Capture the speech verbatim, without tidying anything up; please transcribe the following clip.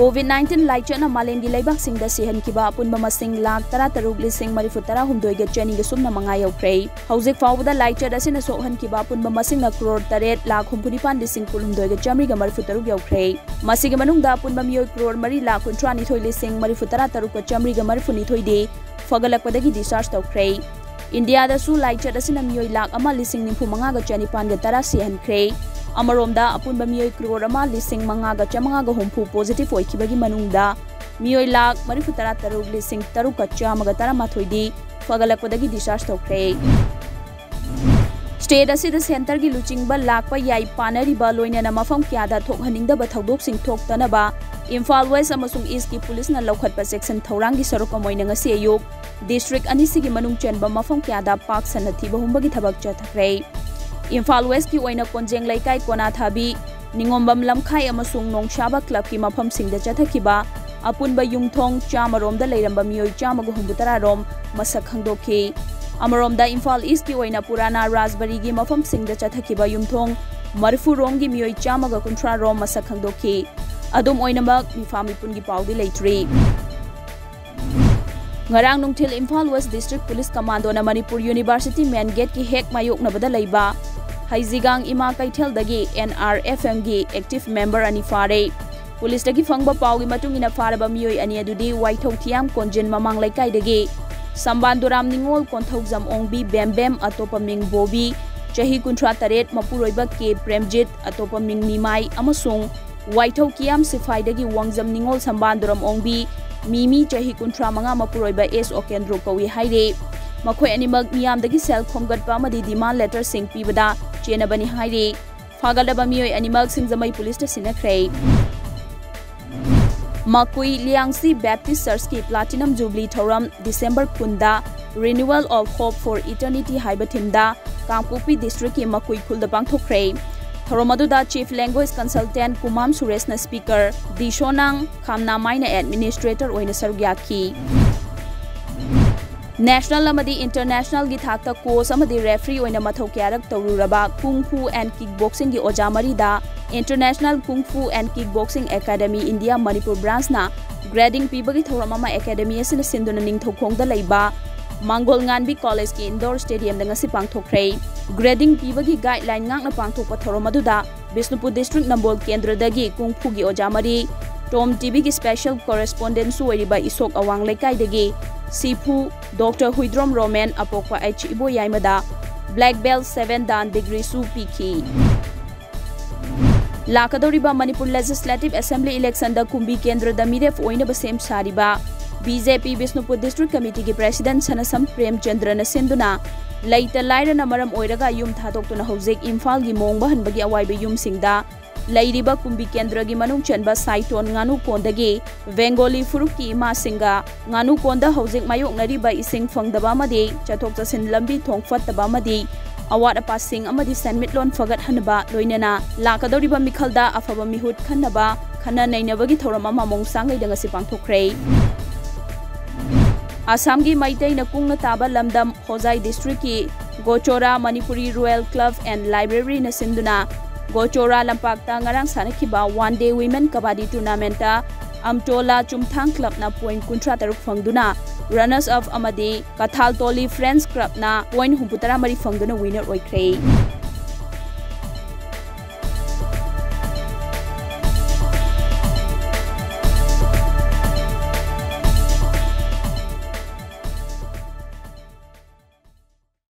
COVID nineteen ꯂꯥꯏꯆꯠꯅ ꯃꯥꯂꯦꯝꯒꯤ ꯂꯩꯕꯥꯛꯁꯤꯡꯗ ꯁꯤꯍꯟꯈꯤꯕ ꯑꯄꯨꯟꯕ ꯃꯁꯤꯡ ꯂꯥꯈ ꯇꯔꯥꯇꯔꯨꯛ ꯂꯤꯁꯤꯡ ꯃꯔꯤꯐꯨꯇꯔꯥ ꯍꯨꯝꯗꯣꯏꯒ ꯆꯅꯤꯒ ꯁꯨꯞꯅ ꯃꯉꯥ ꯌꯧꯈ꯭ꯔꯦ꯫ ꯍꯧꯖꯤꯛ ꯐꯥꯎꯕꯗ ꯂꯥꯏꯆꯠ ꯑꯁꯤꯅ ꯁꯣꯛꯍꯟꯈꯤꯕ ꯑꯄꯨꯟꯕ ꯃꯁꯤꯡꯅ ꯀ꯭ꯔꯣꯔ ꯇꯔꯦꯠ ꯂꯥꯈ ꯍꯨꯝꯐꯨꯅꯤꯄꯥꯟ ꯂꯤꯁꯤꯡ ꯀꯨꯟꯍꯨꯝꯗꯣꯏꯒ ꯆꯥꯃꯔꯤꯒ ꯃꯔꯤꯐꯨꯇꯔꯨꯛ ꯌꯧꯈ꯭ꯔꯦ꯫ ꯃꯁꯤꯒꯤ ꯃꯅꯨꯡꯗ ꯑꯄꯨꯟꯕ ꯃꯤꯑꯣꯏ ꯀ꯭ꯔꯣꯔ ꯃꯔꯤ ꯂꯥꯈ ꯀꯨꯟꯊ꯭ꯔꯥꯅꯤꯊꯣꯏ ꯂꯤꯁꯤꯡ ꯃꯔꯤꯐꯨꯇꯔꯥ ꯇꯔꯨꯛꯀ ꯆꯥꯃꯔꯤꯒ ꯃꯔꯤꯐꯨꯅꯤꯊꯣꯏꯗꯤ ꯐꯒꯠꯂꯛꯄꯗꯒꯤ discharge ꯇꯧꯈ꯭ꯔꯦ꯫ ꯏꯟꯗꯤꯌꯥꯗꯁꯨ ꯂꯥꯏꯆꯠ ꯑꯁꯤꯅ ꯃꯤꯑꯣꯏ ꯂꯥꯈ ꯑꯃ ꯂꯤꯁꯤꯡ ꯅꯤꯐꯨ ꯃꯉꯥꯒ ꯆꯅꯤꯄꯥꯟꯒ ꯇꯔꯥ ꯁꯤꯍꯟꯈ꯭ꯔꯦ꯫ ꯑꯃꯔꯣꯝꯗ, ꯑꯄꯨꯟꯕ ꯃꯤꯑꯣꯏ ꯀ꯭ꯔꯣꯔ ꯑꯃ ꯂꯤꯁꯤꯡ ꯃꯉꯥꯒ ꯆꯥꯃꯉꯥꯒ ꯍꯨꯝꯐꯨ positive ꯑꯣꯏꯈꯤꯕꯒꯤ ꯃꯅꯨꯡꯗ ꯃꯤꯑꯣꯏ ꯂꯥꯈ ꯃꯔꯤꯐꯨꯇꯔꯥ ꯇꯔꯨꯛ ꯂꯤꯁꯤꯡ ꯇꯔꯨꯛꯀ ꯆꯥꯝꯃꯒ ꯇꯔꯥꯃꯥꯊꯣꯏꯗꯤ ꯐꯒꯠꯂꯛꯄꯗꯒꯤ discharge ꯇꯧꯈ꯭ꯦ꯫ State ꯑꯁꯤꯗ centreꯒꯤ ꯂꯨꯆꯤꯡꯕ ꯂꯥꯛꯄ ꯌꯥꯏ ꯄꯥꯅꯔꯤꯕ ꯂꯣꯏꯅꯅ ꯃꯐꯝ ꯀꯌꯥꯗ ꯊꯣꯛꯍꯟꯅꯤꯡꯗꯕ ꯊꯧꯗꯣꯛꯁꯤꯡ ꯊꯣꯛꯇꯅꯕ ꯏꯝꯐꯥꯜ West ꯑꯃꯁꯨꯡ Eastꯀꯤ ꯄꯨꯂꯤꯁꯅ ꯂꯧꯈꯠꯄ ꯆꯦꯛꯁꯤꯟ ꯊꯧꯔꯥꯡꯒꯤ ꯁꯔꯨꯛ ꯑꯃ ꯑꯣꯏꯅ ꯉꯁꯤ ꯑꯌꯨꯛ district ꯑꯅꯤꯁꯤꯒꯤ ꯃꯅꯨꯡ ꯆꯟꯕ ꯃꯐꯝ ꯀꯌꯥꯗ ꯄꯥꯛ ꯁꯟꯅ ꯊꯤꯕ ꯍꯨꯝꯕꯒꯤ ꯊꯕꯛ ꯆꯠꯊꯈ꯭ꯔꯦ꯫ ꯏꯝꯐꯥꯜ Westꯀꯤ ꯑꯣꯏꯅ ꯀꯣꯟꯖꯦꯡ ꯂꯩꯀꯥꯏ, ꯀꯣꯅꯥꯊꯥꯕꯤ, ꯅꯤꯉꯣꯝꯕꯝ ꯂꯝꯈꯥꯏ ꯑꯃꯁꯨꯡ ꯅꯣꯡꯁꯥꯕ clubꯀꯤ ꯃꯐꯝꯁꯤꯡꯗ ꯆꯠꯊꯈꯤꯕ ꯑꯄꯨꯟꯕ ꯌꯨꯝꯊꯣꯡ ꯆꯥꯝꯃ ꯔꯣꯝꯗ ꯂꯩꯔꯝꯕ ꯃꯤꯑꯣꯏ ꯆꯥꯝꯃꯒ ꯍꯨꯝꯐꯨꯇꯔꯥ ꯔꯣꯝ ꯃꯁꯛ ꯈꯪꯗꯣꯛꯈꯤ꯫ ꯑꯃꯔꯣꯝꯗ, ꯏꯝꯐꯥꯜ Eastꯀꯤ ꯑꯣꯏꯅ ꯄꯨꯔꯥꯅꯥ ꯔꯥꯖꯕꯥꯔꯤꯒꯤ ꯃꯐꯝꯁꯤꯡꯗ ꯆꯠꯊꯈꯤꯕ ꯌꯨꯝꯊꯣꯡ ꯃꯔꯤꯐꯨ ꯔꯣꯝꯒꯤ ꯃꯤꯑꯣꯏ ꯆꯥꯝꯃꯒ ꯀꯨꯟꯊ꯭ꯔꯥ ꯔꯣꯝ ꯃꯁꯛ ꯈꯪꯗꯣꯛꯈꯤ꯫ ꯑꯗꯨꯝ ꯑꯣꯏꯅꯃꯛ, ꯃꯤꯐꯥ ꯃꯤꯄꯨꯟꯒꯤ ꯄꯥꯎꯗꯤ ꯂꯩꯇ꯭ꯔꯤ꯫ ꯉꯔꯥꯡ ꯅꯨꯡꯊꯤꯜ Imphal West District Police Commandoꯅ Manipur University main gateꯀꯤ ꯍꯦꯛ ꯃꯥꯌꯣꯛꯅꯕꯗ ꯂꯩꯕ ꯍꯩꯖꯤꯒꯥꯡ ꯏꯃꯥ ꯀꯩꯊꯦꯜꯗꯒꯤ NRFMꯒꯤ active member ꯑꯅꯤ ꯐꯥꯔꯦ꯫ ꯄꯨꯂꯤꯁꯇꯒꯤ ꯐꯪꯕ ꯄꯥꯎꯒꯤ ꯃꯇꯨꯡ ꯏꯟꯅ, ꯐꯥꯔꯕ ꯃꯤꯑꯣꯏ ꯑꯅꯤ ꯑꯗꯨꯗꯤ ꯋꯥꯏꯊꯧ ꯊꯤꯌꯥꯝ ꯀꯣꯟꯖꯤꯟ ꯃꯃꯥꯡ ꯂꯩꯀꯥꯏꯗꯒꯤ ꯁꯝꯕꯥꯟꯗꯨꯔꯥꯝ ꯅꯤꯉꯣꯜ, ꯀꯣꯟꯊꯧꯖꯝ ꯑꯣꯡꯕꯤ ꯕꯦꯝꯕꯦꯝ, ꯑꯇꯣꯞꯄ ꯃꯤꯡ ꯕꯣꯕꯤ, ꯆꯍꯤ ꯀꯨꯟꯊ꯭ꯔꯥ ꯇꯔꯦꯠ, ꯃꯄꯨꯔꯣꯏꯕ ꯀꯦ ꯄ꯭ꯔꯦꯝꯖꯤꯠ, ꯑꯇꯣꯞꯄ ꯃꯤꯡ ꯅꯤꯃꯥꯏ, ꯑꯃꯁꯨꯡ ꯋꯥꯏꯊꯧ ꯀꯤꯌꯥꯝ ꯁꯤꯐꯥꯏꯗꯒꯤ ꯋꯥꯡꯖꯝ ꯅꯤꯉꯣꯜ ꯁꯝꯕꯥꯟꯗꯨꯔꯝ ꯑꯣꯡꯕꯤ, ꯃꯤꯃꯤ, ꯆꯍꯤ ꯀꯨꯟꯊ꯭ꯔꯥ ꯃꯉꯥ, ꯃꯄꯨꯔꯣꯏꯕ ꯑꯦꯁ ꯑꯣꯀꯦꯟꯗ꯭ꯔꯣ ꯀꯧꯏ ꯍꯥꯏꯔꯤ꯫ ꯃꯈꯣꯏ ꯑꯅꯤꯃꯛ ꯃꯤꯌꯥꯝꯗꯒꯤ ꯁꯦꯜ ꯈꯣꯝꯒꯠꯄ ꯑꯃꯗꯤ demand letterꯁꯤꯡ ꯄꯤꯕꯗ ꯆꯦꯟꯅꯕꯅꯤ ꯍꯥꯏꯔꯤ꯫ ꯐꯥꯒꯠꯂꯕ ꯃꯤꯑꯣꯏ ꯑꯅꯤꯃꯛ ꯁꯤꯡꯖꯃꯩ ꯄꯨꯂꯤꯁꯇ ꯁꯤꯟꯅꯈ꯭ꯔꯦ꯫ ꯃꯀꯨꯏ ꯂꯤꯌꯥꯡꯁꯤ Baptist Churchꯀꯤ Platinum Jubilee ꯊꯧꯔꯝ December ꯀꯨꯟꯗ Renewal of Hope for Eternity ꯍꯥꯏꯕ themeꯗ ꯀꯥꯡꯄꯣꯛꯄꯤ districtꯀꯤ ꯃꯀꯨꯏ ꯈꯨꯜꯗ ꯄꯥꯡꯊꯣꯛꯈ꯭ꯔꯦ꯫ ꯊꯧꯔꯝ ꯑꯗꯨꯗ Chief Language Consultant ꯀꯨꯃꯥꯝ ꯁꯨꯔꯦꯁꯅ speaker, ꯗꯤ ꯁꯣꯅꯥꯡ ꯈꯥꯝꯅꯥꯃꯥꯏꯅ administrator ꯑꯣꯏꯅ ꯁꯔꯨꯛ ꯌꯥꯈꯤ꯫ National ꯑꯃꯗꯤ internationalꯒꯤ ꯊꯥꯛꯇ coach ꯑꯃꯗꯤ referee ꯑꯣꯏꯅ ꯃꯊꯧ ꯀꯌꯥꯔꯛ ꯇꯧꯔꯨꯔꯕ Kung Fu and Kickboxingꯒꯤ ꯑꯣꯖꯥ ꯃꯔꯤꯗ International Kung Fu and Kickboxing Academy India Manipur branchꯅ grading ꯄꯤꯕꯒꯤ ꯊꯧꯔꯝ ꯑꯃ academy ꯑꯁꯤꯅ ꯁꯤꯟꯗꯨꯅ ꯅꯤꯡꯊꯧꯈꯣꯡꯗ ꯂꯩꯕ ꯃꯥꯡꯒꯣꯜ ꯉꯥꯟꯕꯤ collegeꯀꯤ indoor stadiumꯗ ꯉꯁꯤ ꯄꯥꯡꯊꯣꯛꯈ꯭ꯔꯦ꯫ Grading ꯄꯤꯕꯒꯤ guideline ꯉꯥꯛꯅ ꯄꯥꯡꯊꯣꯛꯄ ꯊꯧꯔꯝ ꯑꯗꯨꯗ ꯕꯤꯁꯅꯨꯄꯨꯔ district ꯅꯝꯕꯣꯜ ꯀꯦꯟꯗ꯭ꯔꯗꯒꯤ Kung Fuꯒꯤ ꯑꯣꯖꯥ ꯃꯔꯤ, Tom TVꯒꯤ special correspondentꯁꯨ ꯑꯣꯏꯔꯤꯕ ꯏꯁꯣꯛ ꯑꯋꯥꯡ ꯂꯩꯀꯥꯏꯗꯒꯤ ꯁꯤꯐꯨ Doctor ꯍꯨꯏꯗ꯭ꯔꯣꯝ ꯔꯣꯃꯦꯟ, ꯑꯄꯣꯛꯄ H ꯏꯕꯣꯌꯥꯏꯃꯗ black belt seven dan degreeꯁꯨ ꯄꯤꯈꯤ꯫ ꯂꯥꯛꯀꯗꯧꯔꯤꯕ ꯃꯅꯤꯄꯨꯔ Legislative Assembly electionꯗ ꯀꯨꯝꯕꯤ ꯀꯦꯟꯗ꯭ꯔꯗ ꯃꯤꯔꯦꯞ ꯑꯣꯏꯅꯕ ꯁꯦꯝ ꯁꯥꯔꯤꯕ BJP ꯕꯤꯁꯅꯨꯄꯨꯔ district committeeꯒꯤ president ꯁꯅꯁꯝ ꯄ꯭ꯔꯦꯝꯆꯟꯗ꯭ꯔꯅ ꯁꯤꯟꯗꯨꯅ ꯂꯩꯇ ꯂꯥꯏꯔꯅ ꯃꯔꯝ ꯑꯣꯏꯔꯒ ꯌꯨꯝ ꯊꯥꯗꯣꯛꯇꯨꯅ ꯍꯧꯖꯤꯛ ꯏꯝꯐꯥꯜꯒꯤ ꯃꯣꯡꯕ ꯍꯟꯕꯒꯤ ꯑꯋꯥꯏꯕ ꯌꯨꯝꯁꯤꯡꯗ ꯂꯩꯔꯤꯕ ꯀꯨꯝꯕꯤ ꯀꯦꯟꯗ꯭ꯔꯒꯤ ꯃꯅꯨꯡ ꯆꯟꯕ ꯁꯥꯏꯇꯣꯟ ꯉꯥꯅꯨ ꯀꯣꯟꯗꯒꯤ ꯕꯦꯡꯒꯣꯂꯤ ꯐꯨꯔꯨꯞꯀꯤ ꯏꯃꯥꯁꯤꯡꯒ ꯉꯥꯅꯨ ꯀꯣꯟꯗ ꯍꯧꯖꯤꯛ ꯃꯥꯌꯣꯛꯅꯔꯤꯕ ꯏꯁꯤꯡ ꯐꯪꯗꯕ ꯑꯃꯗꯤ ꯆꯠꯊꯣꯛ ꯆꯠꯁꯤꯟ ꯂꯝꯕꯤ ꯊꯣꯡ ꯐꯠꯇꯕ ꯑꯃꯗꯤ ꯑꯋꯥꯠ ꯑꯄꯥꯁꯤꯡ ꯑꯃꯗꯤ ꯁꯦꯟꯃꯤꯠꯂꯣꯟ ꯐꯒꯠꯍꯟꯅꯕ ꯂꯣꯏꯅꯅ ꯂꯥꯛꯀꯗꯧꯔꯤꯕ ꯃꯤꯈꯜꯗ ꯑꯐꯕ ꯃꯤꯍꯨꯠ ꯈꯟꯅꯕ ꯈꯟꯅ ꯅꯩꯅꯕꯒꯤ ꯊꯧꯔꯝ ꯑꯃ ꯃꯣꯡꯁꯥꯡꯉꯩꯗ ꯉꯁꯤ ꯄꯥꯡꯊꯣꯛꯈ꯭ꯔꯦ꯫ ꯑꯁꯥꯝꯒꯤ ꯃꯩꯇꯩꯅ ꯀꯨꯡꯅ ꯇꯥꯕ ꯂꯝꯗꯝ ꯍꯣꯖꯥꯏ districtꯀꯤ ꯒꯣꯆꯣꯔꯥ ꯃꯅꯤꯄꯨꯔꯤ Royal Club and Libraryꯅ ꯁꯤꯟꯗꯨꯅ ꯒꯣꯆꯣꯔꯥ ꯂꯝꯄꯥꯛꯇ ꯉꯔꯥꯡ ꯁꯥꯟꯅꯈꯤꯕ one day women kabaddi tournamentꯇ ꯑꯝꯇꯣꯂꯥ ꯆꯨꯝꯊꯥꯡ clubꯅ point ꯀꯨꯟꯊ꯭ꯔꯥ ꯇꯔꯨꯛ ꯐꯪꯗꯨꯅ runners up ꯑꯃꯗꯤ ꯀꯊꯥꯜꯇꯣꯂꯤ Friends clubꯅ point ꯍꯨꯝꯐꯨ ꯇꯔꯥ ꯃꯔꯤ ꯐꯪꯗꯨꯅ winner ꯑꯣꯏꯈ꯭ꯔꯦ꯫